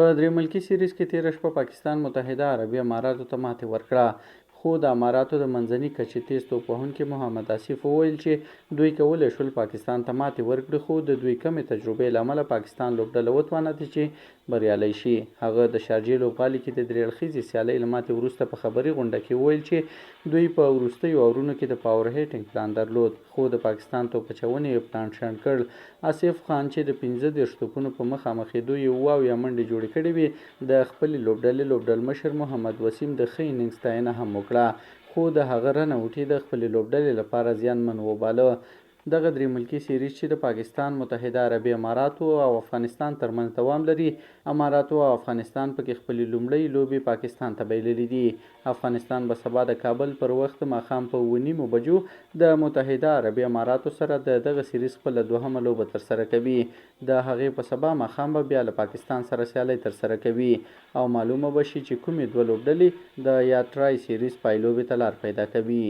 په درې ملکي سیریز کې تېره شپه پاکستان متحده عربي اماراتو ته ماتې ورکړه، خو د اماراتو د منځني کچې تېز توپ وهونکي محمد آصف وویل چې دوی کولی شول پاکستان ته ماتې ورکړي، خو د دوی کمې تجربې له امله پاکستان لوبډله وتوانته چې بریالۍ شي. هغه د شارجې لوبغالي کې د درې اړخیزې سیالۍ له ماتې وروسته په خبري غونډه کې وویل چې دوی په وروستیو اورونو کې د پاور هېټنګ پلان درلود، خو د پاکستان توپ اچونې یې پلان شنډ کړ. آصف خان چې د 35 توپونو په مخامخېدو یې 77 منډې جوړې کړې وې، د خپلې لوبډلې لوبډلمشر محمد وسیم د ښه اننګز ستاینه هم وکړه، خو د هغه رن اوټ یې د خپلې لوبډلې لپاره زیانمن وباله. دغه درې ملکي سیریز چې د پاکستان، متحده عربي اماراتو او افغانستان ترمنځ دوام لري، اماراتو او افغانستان پکې خپلې لومړۍ لوبې پاکستان ته بایللې دي. افغانستان به سبا د کابل پر وخت د ماښام په اووه نیمو بجو د متحده عربي اماراتو سره د دغه سیریز خپله دوهمه لوبه ترسره کوي. د هغې په سبا ماښام به بیا له پاکستان سره سیالۍ ترسره کوي او معلومه به شي چې کومې دوه لوبډلې د یاد ټرای سیریز پایلوبې ته لار پیدا کوي.